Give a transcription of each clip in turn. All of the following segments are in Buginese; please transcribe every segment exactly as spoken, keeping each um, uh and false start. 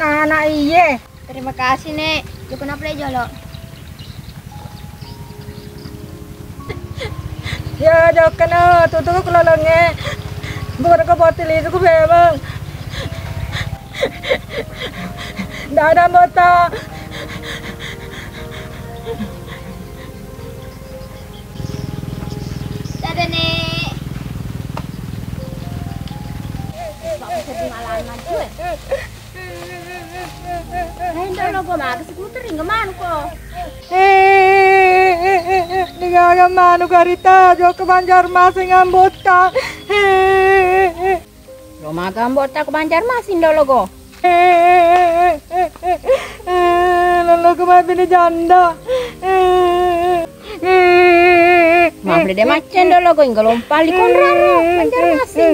Anak iye. Terima kasih, Nek. Joko napalai jolo. Ya, jokkana tutuku kulalongnge. Bukan ke botol itu ku memang. Dadah, Mbota. Dadah, Nek. Bapak sedih malam lagi, weh. Eh, ndolo go, maga sikuter ring manuko. Eh, degaga manu garita, jokka Banjarmasin Ambottang. Eh, lo maga Ambottang ko Banjarmasin ndolo go. Eh, lolo ko mabbine janda. Eh, Mabli de maccen ndolo go, ingga lompali konraro Banjarmasin.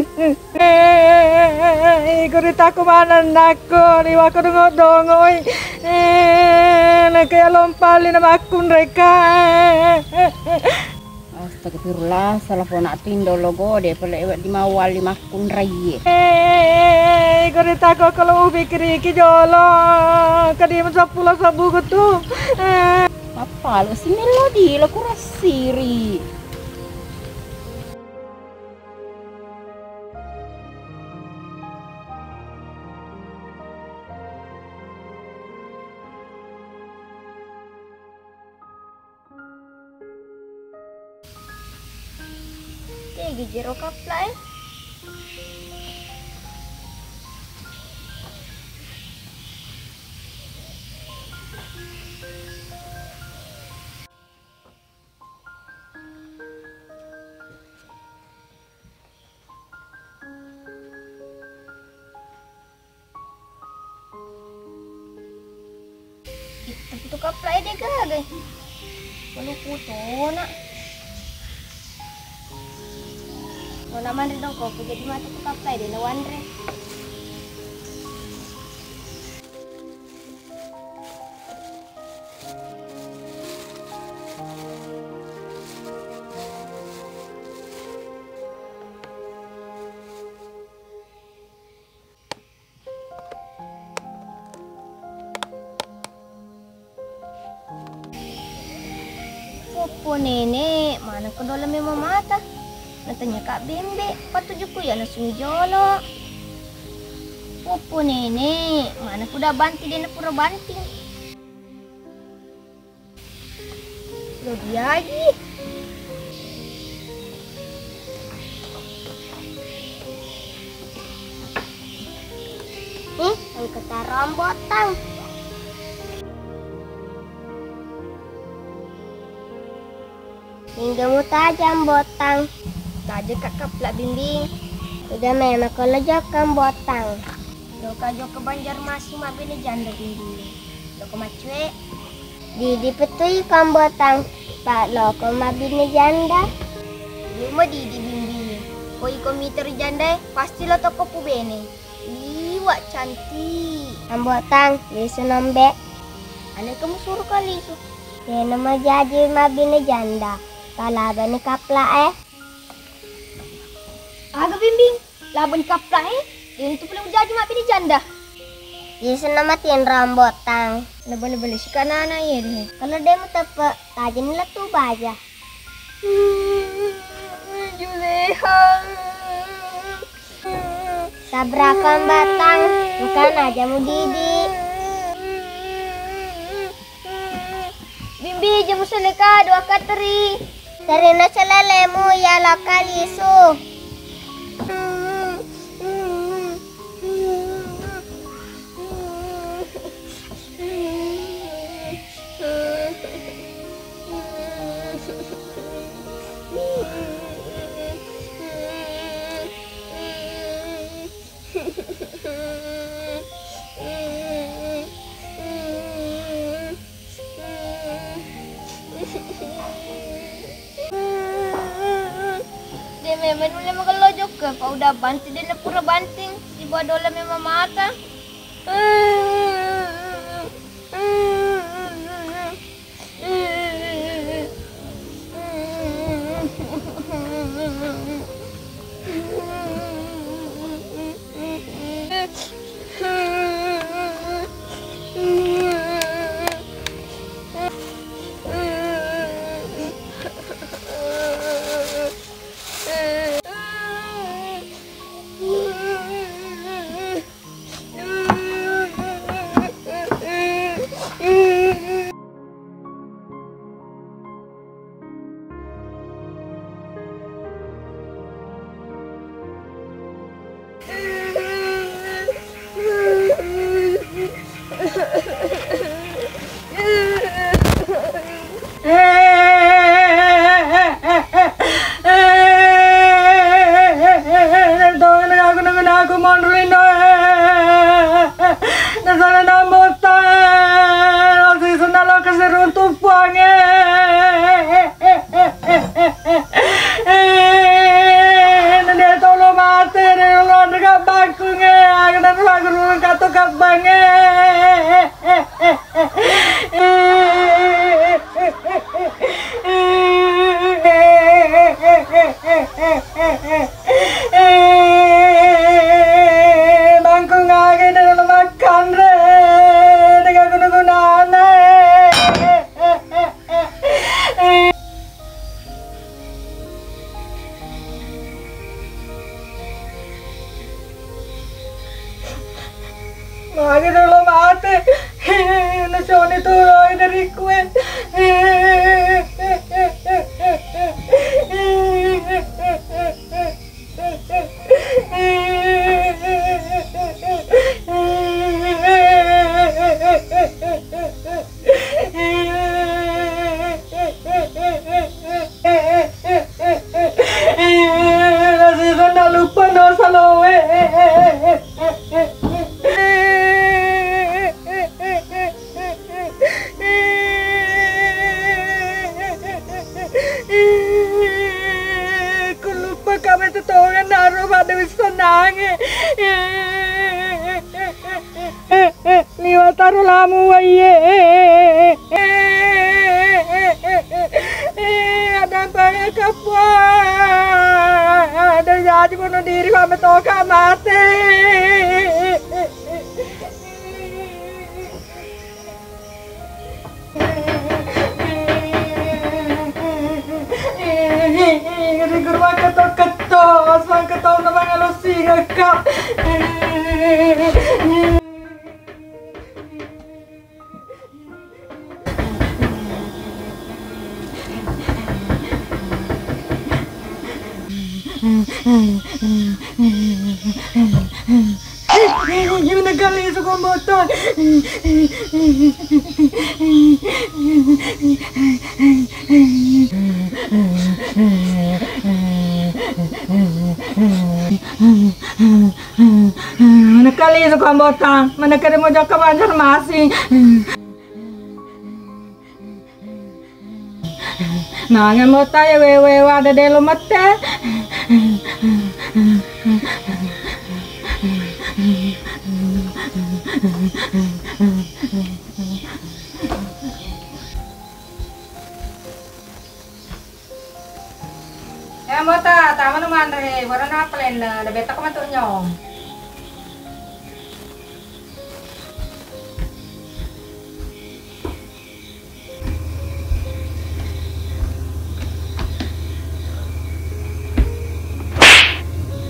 Iko ritaku maneng nakko, liwakko dongo-dongoi. Nakaya lompali na makkunreka. Astagfirullah, salah pona tindo logo, de pale di mawali makkunraie. Iko ritaku kalau upikiriki jolo, kadimu seppulo sebbu kutu. Mappalu si melodi lo kurasiri. Tegi jero kaplai. Tapi tu kaplai de gaga. Malu putona. Mana manre dong kopi jadi mata tu kaplai de na wanre. Poppo Nenek, maneng ko dola memang mata? Natanya Kak Bembe, patujukku ya nasungi jolo. Poppo Nenek, maneng ko da banti dena pura banting? Lo diaji. Nih, engka taro Ambottang. Mingga mutajang Ambottang. Tajeng Kak Kapla Bimbing. Ega memang ko lo jokka Ambottang. Loka jokka Banjarmasin mabbene janda Bimbing. Loko maccue. Didi petui ko Ambottang, pa loko mabbine janda. Luma didi Bimbing. Ko iko mita ri jandae, pasti lo tokko pubene. Liwa cantik. Ambottang, lisu nombe. Aneka musuru ka lisu. Dena majaji mabbine janda. Palabani kaplae. Aga Bimbing, labani kaplae, dena tu pole ujaji mabbine janda. Lisu na matinro Ambottang. Nabale-bale si kanana iye de. Kalau demu teppe, tajani lettu baja. Juleha. Sabraka Ambottang, engkana aja mudidi. Bimbi, jamu seleka dua kateri. Terina celelemu ya loka lisu. De memeng nulle magello jokka, pa udah banting, de pura banting, sibawa dola memang mata. Kira lo mate. Nasoni tu lo dari kue. Rasiko na lupa no salowe. Ku lupa kami tu tongan naro pada wis tenange. Liwataro lamu waiye. Ada banyak kapua. Ada jadi bunuh diri mama toka mate. Ri guru makketo-keto, asmang keto na mangalo singekka. Gimana kali suka motor? Mana kali suka botang? Mana kali mau jaka Banjarmasin? Nange mota ya wewe wada delo mette. Ya mota, tamanu manre, warana apa lenna, da betta ko matu nyong.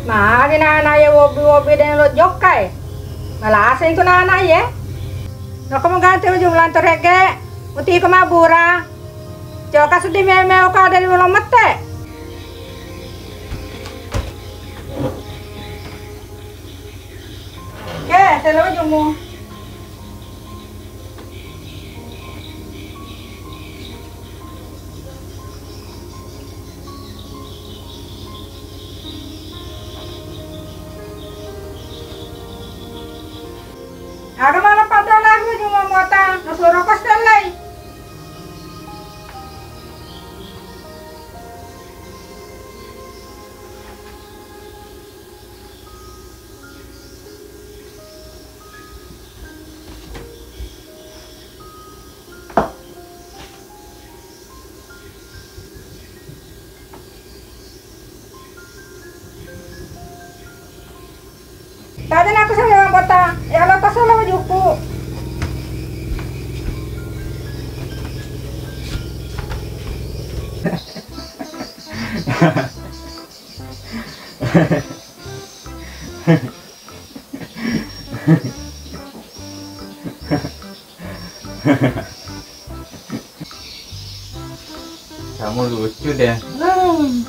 Magi nana ye wobi-wobi deng lo jokka e. Malaseng tu nana ye. Nako mau ganti ujung lantur rege. Uti ko mabura. Coka sedih meme oka dari lo mette. Ke, selalu jumu. Aga malam pada lagu jumu mota, nasuro kos telai. Tadi aku sama bota, ya lo kesel sama juku. Kamu lucu deh. Hmm.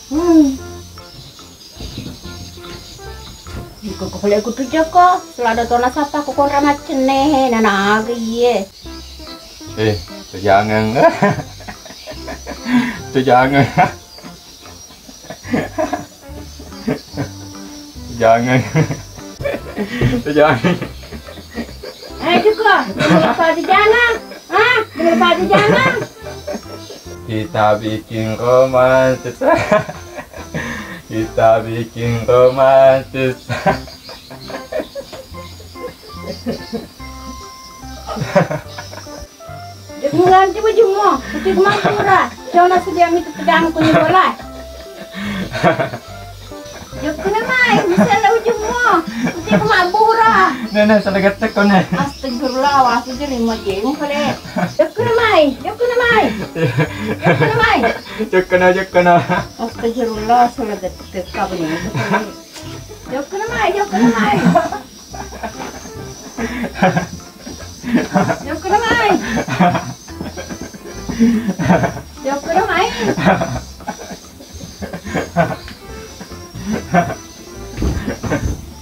Hmm. Iko ko pale kutu joko, selada tona sapa ko konra maccenne, nana aga iye. Eh, tu jangan. Tu jangan. Jangan. Jangan. Ayo, Joko. Jangan lupa di jangan. Hah? Jangan lupa di jangan. Kita bikin romantis. Kita bikin romantis. Jokku nganti bujummu, uti ku mabbura. Jona sudia mitu pedang ku nyola. Jokku na mai, misalna bujummu, uti ku mabbura. Nene, salah getek ko, Ne. Astagfirullah, wasu jadi majemu kale. Jokku na mai, jokku na mai. Jokku na mai. Jokku na, jokku na. Astagfirullah, salah getek ka bene. Jokku na mai, jokku na mai. Jokkana mai. Jokkana mai.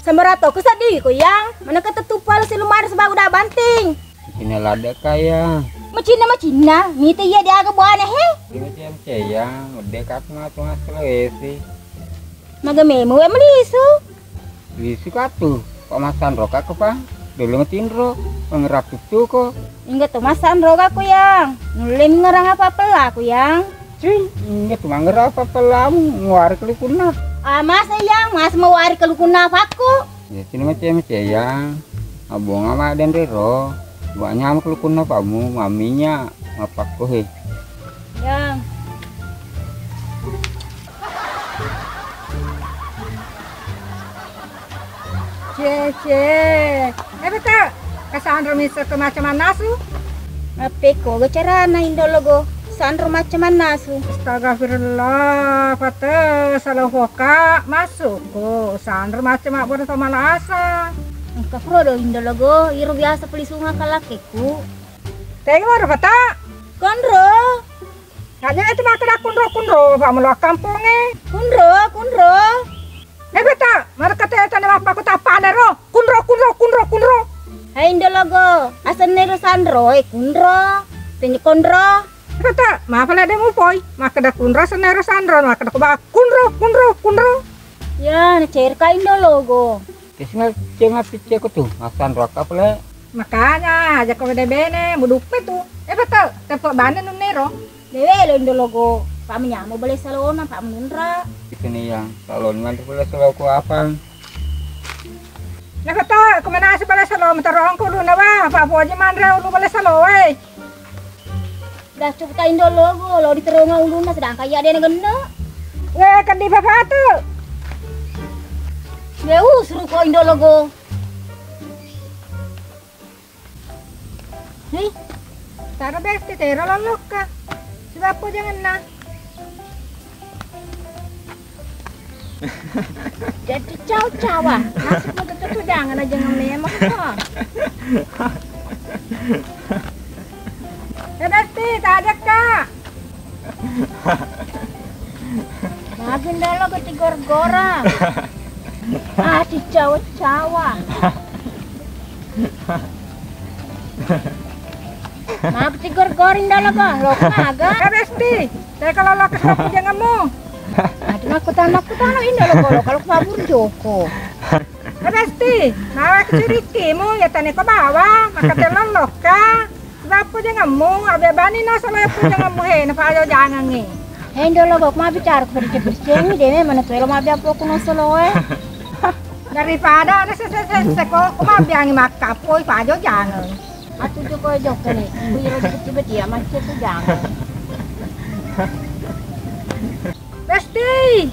Sembarang toko seddi ko, Yang. Mana kata tupal si lumari sebab udah banting. Cina ladde kaya. Macinna, macinna. Mita iya diaga buana he. Cina, cina, cina, Yang. Udah kat matu ngasal esi. Maga memo we melisu. Lisu katu, pa massanro ka ko pa, dulu matinro, mangerap tuttu ko. Inga tu massanro ka ko, Yang. Nulle mi ngerang apa pelaku, Yang. Cing, inga tu mangerang apa pelamu, nguari kelukunna. Ah, masa, Yang, masa mawari kelukunna pakku? Ya, cina mace-mace, Yang. Abonga ma denrero, buahnya ma kelukunna pamu, maminya mapakko he. Yang. Cie, cie. Eh, Pete, kasanro miso ke macam mannasu? Mappekko ga carana Indo Logo sanro macam mannasu? Astagfirullah, Pete, salah hoka masukku. Sanro macam mabboro to malasa. Engka puro do Indo Logo, iro biasa pelisunga kalakkeku. Tegi moro, Pete? Konro. Aja itu makkeda kunro-kunro, bapakmu lo kampongnge. Kunro, kunro. Eh, Pete, makkeda tane bapakku tappa ro. Kunro, kunro, kunro, kunro. Hei, Indo Logo, asenna ro sanro, eh, kunro. Tanya konro. Eh, Pete, mapa le de mupoi? Makkeda kunro asenna ro sanro, makkeda ko ba kunro, kunro, kunro. Ya, nacerka Indo Logo. Kesna cenga picce ko tu, massanro akka pale. Makanya, aja ko bene-bene, muduppe tu. Eh, Pete, tepo bane nunnero. Dewe lo Indo Logo, pa menyamo bale salona, pa menunra. Itu nih yang, kalau nanti bale salo ku apa? Nah, Pete, ko manasi bale salo, meterongko ulunna wa, pa poji manre ulu bale salo, weh. Dah cukup ta Indo Logo, lo diteronga ulunna, sedangkan iya dena genne. Weh, kan di bapatu. Weh, usuru ko Indo Logo. Hei, taro besti tero lollokka. Sebab apa jangan na? Jadi cau-cawa. Nasib mau tutu jangan aja ngemem apa. Ya besti, tajak kak. Maga Indo Logo tigor-gora. Ah, cicau-cawa. Maga tigor-gora Indo Logo, lo maga. Eh, besti, saya kalau lo kesel janganmu. Aduh, aku tanah, aku tanah Indo Logo, lo kalau kabur joko. Eh, besti, mawa kecirikimu, ya tane ko bawa, maka telon lokka. Nappo jangammu, abe bani nasala yappo jangammu he, napajo jangangngi. He Indo Logo, ko mabbicara ko perceng-percengi, de memang na tuelo mabbiappo ko nasaloe. Daripada na sese-sese ko, ko mabbiangi makkappo, ipajo jangang. Atu joko joko ni, ku iro joko tiba dia macet tu jangang. Besti!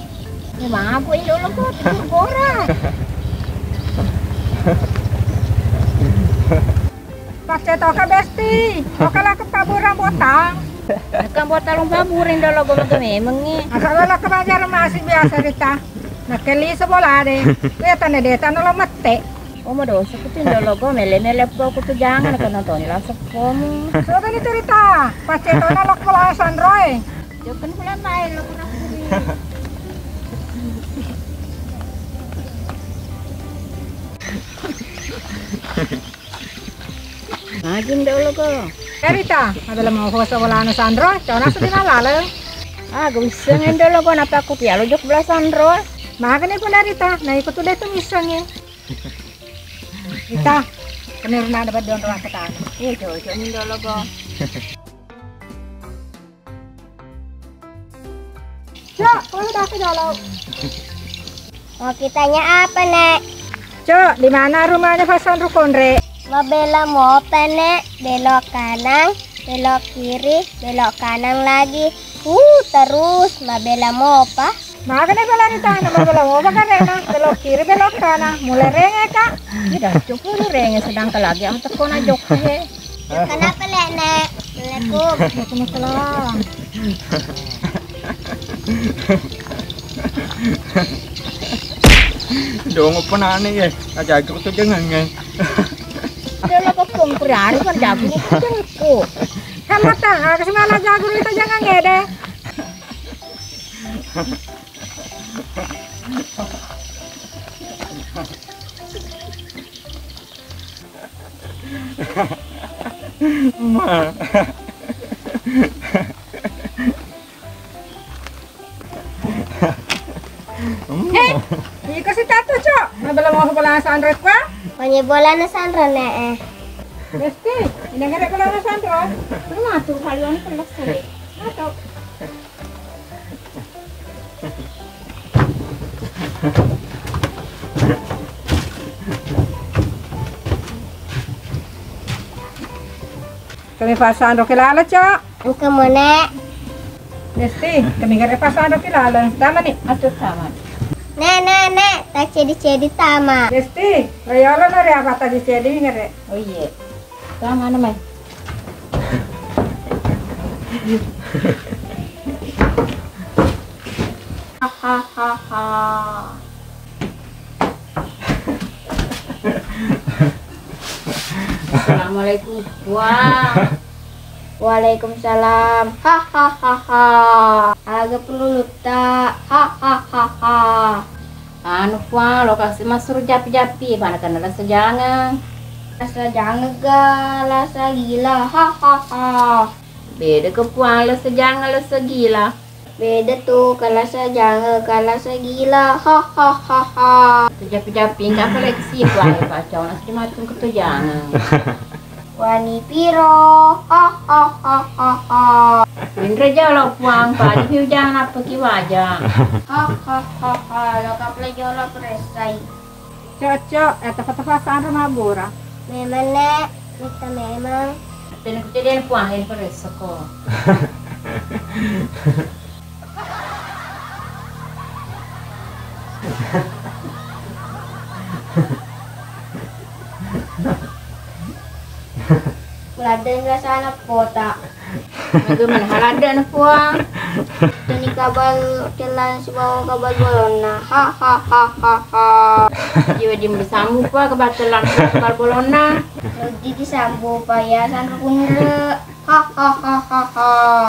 Eh, mabuk Indo Logo, tidur gora. Pacce toka Besti, toka la ke paburang botang. Kan botang lo paburang Indo Logo mega memengngi. Asal lo ke Banjarmasin biasa Rita. Nakeli sebola de. Wetane de tano lo mette. Oh, madosa ku tu Indo Logo, mele-mele po ku tu jangan, kena toni la seppomu. Soda ni cerita, pacce tona lo kepala sanroe. Jokan pula main lo kena kuri. Maga Indo Logo. Cerita, ada lama hosa bolana sanro, cona sedina laleng. Ah, gak bisa Indo Logo, napa aku tialo jok bela sanro. Maga ni pun Rita, na ikut udah tu misalnya. Ita, kena rena dapat don ruang ketana. Iya, cocok ni Indo Logo. Cok, kalau udah ke dalam. Mau kitanya apa, Nek? Cok, di mana rumahnya Pak Sandro Kondre? Mabela mopa, Nek. Belok kanan, belok kiri, belok kanan lagi. Uh, terus mabela mopa. Maga ni bela Rita, na mabela mopa kan Rena, belok kiri, belok kanan, mulai renge kak. Iya dah, coba lu renge sedangkan lagi yang tekona jok he. Kenapa le Nek? Assalamualaikum. Waalaikumsalam. Dong apa nane ya? Aja aku tuh jangan nge. Dia lo kepung, berani kan jago, jangan kok. Kan mata, ah, kasih mana jago itu jangan ngede. Ma. Hei, iko si Tatu, Cok. Mabela mau bola sanro kwa? Manye bola na sanro ne, eh. Besti, ini ngere bola na sanro. Lu masuk kali ini kelas sore. Masuk. Kami pasang roke lala, Cok. Engka mone. Besti, kami ngere pasang roke lala. Tama ni, atur tama. Ne, ne, ne, tak cedi-cedi tama. Besti, lo yolo no ria apa tadi cedi ngere. Oh iya. Tama na mai. Hahaha. Assalamualaikum. Wah. Waalaikumsalam. Hahaha. Aga perlu lutta. Hahaha. Anu, Puang, lo kasi massuro japi-japi, pada kenna lasa jangeng. Lasa jangeng ga lasa gila, hahaha. Beda ke, Puang, lasa jangeng, lasa gila. Beda tu, ke lasa jangeng, ke lasa gila, hahaha. Tu japi-japi, enggak koleksi, Puang, ya, Pak Cong, nasi macam ketu jangeng. Wani piro? Ha, ha, ha, ha, ha. Inre jolo, Puang, padi ujang nappa ki waja. Ha, ha, ha, ha. Lo kapla jolo pressai. Cocok, eh, tefa-tefa sanro mabura. Memang, Nek, kita memang. Tena kejadian, Puang, yang pressako. Ladde rasana pota. Maga mana haladde na, Puang. Tuni kabal telan sibawa kabal bolonna. Ha, ha, ha, ha, ha. Jiwa jimbe sambu, Puang, kabal telan kabal bolonna. Loddi disambu payasan rukunre. Ha, ha, ha, ha, ha.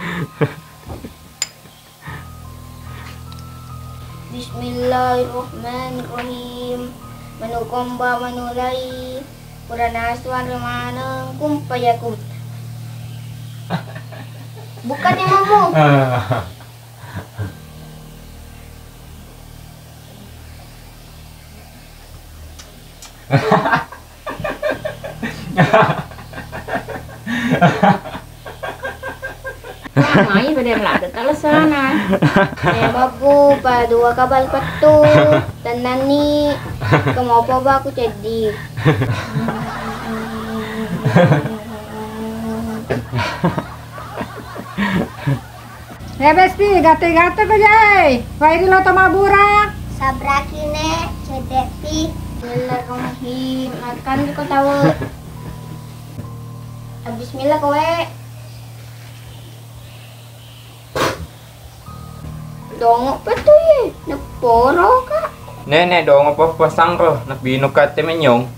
Bismillahirrahmanirrahim. Manu komba, manu lai, pura nasu anre maneng, kumpa yakum. Bukan yang ngomong. Mai pada lada talasana. Ya babu, pa dua kabal pettu. Tennanni, kemopo ba ku ceddi. Eh, Besti, gatte-gatte ko jai. Wairi lo to mabura. Sabraki, Nek, cedde'pi. Bismillahirrahmanirrahim. Makan ko tau. Bismillah kowe. Dongo pa tu ye, neporo ka. Nenek, dongo pa pasang ro, napinu ka te menyong.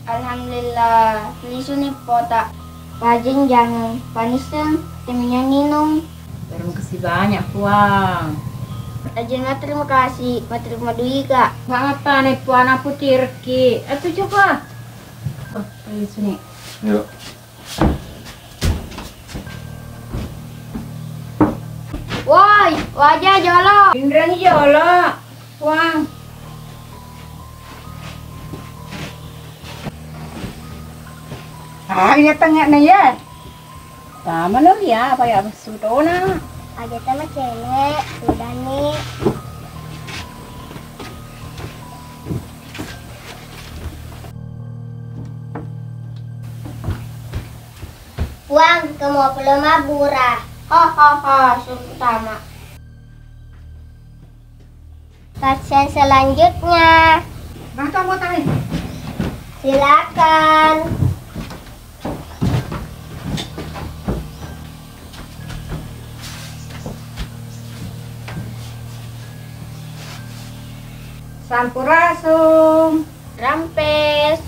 Alhamdulillah, lisuni pota. Pajeng jangeng, panisseng, teminya nginung. Terima kasih banyak, Puang. Aja na terima kasih, materima dui ka. Mangapa ne Puang, aku tirki? Atu coba. Oh, lisuni. Yuk. Woi, waja jolo. Inreng jolo, Puang. Ah, iya tengah nih ya. Tama lo ya, apa ya sutona. Aja tama cele, sudah nih. Puang, kemo pulo mabura. Ho, ho, ho, suruh tama. Pasien selanjutnya. Silakan. Sampurasun. Rampes.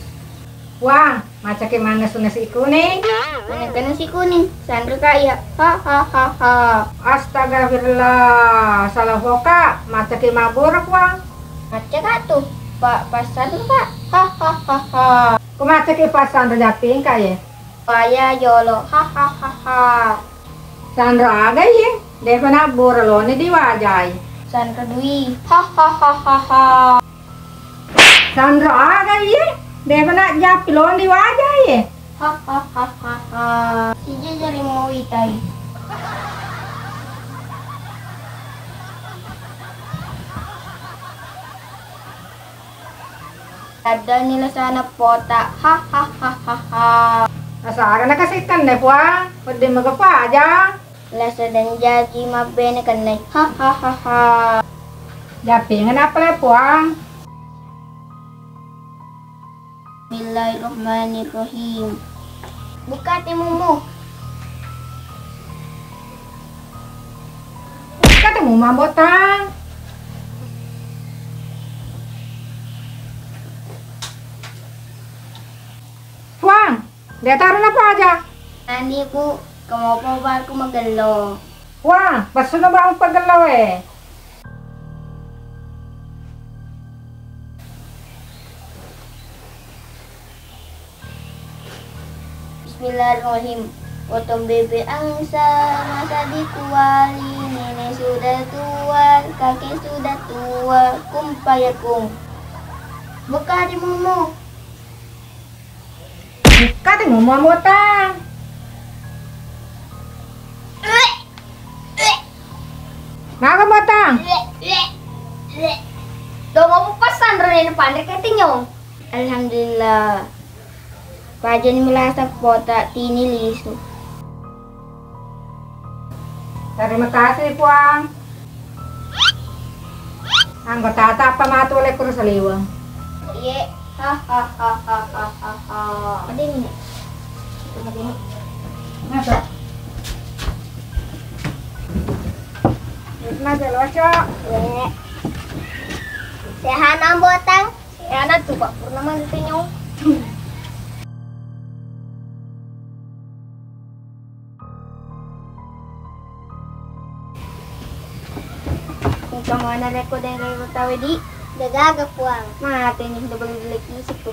Puang, Macaki mannasu nasi kuning. Manengka nasi kuning, sanro ka iya. Ha, ha, ha, ha. Astagfirullah, salah poka, macaki mabbura Puang. Macca ka tu, pa, passanro ka. Ha, ha, ha, ha. Ku macaki passanro japing ka ye. Waya jolo, ha, ha, ha, ha. Sanro aga iye? Defa nabbura loni diwajai. Sanro dui. Ha, ha, ha, ha, ha. Sanro aga iye? Defa najjappi loni diwajai. Ha, ha, ha, ha, ha. Sija jari mau itai. Addani lasana pota. Ha, ha, ha, ha, ha. Asaga nakasikkan ne Puang, wedding mega paja. Lasa dan jaji mabbene kennai. Ha, ha, ha, ha. Japinga napale Puang. Bismillahirrahmanirrahim. Buka timumu. Buka timumu, Ambo Tang. Puang, de taro na paja. Ani, Bu, kamopo barku magello. Puang, passuno barku pagello e. Bismillahirrahmanirrahim. Potong bebek angsa, masa dikuali, nenek sudah tua, kakek sudah tua, kumpayakung. Buka timumu. Buka timumu, Ambo Tang. Maga Ambo Tang? Dongo mu passanro nene panre ke tinyong. Alhamdulillah. Pajani melasa pota tini lisu. Terima kasih, Puang. Anggota tata apa matu oleh kurus saliweng. Iye. Ha, ha, ha, ha, ha, ha, ha. Ada ini. Itu mati ini. Ngapa? Itu mati lo, Cok. Iye. Sehat, Ambo Tang? Sehat tu, Pak. Purna mandi tinyong. Engka mana rekko deng rero tawe di? Degaga Puang. Mate ni, double jelek isi tu.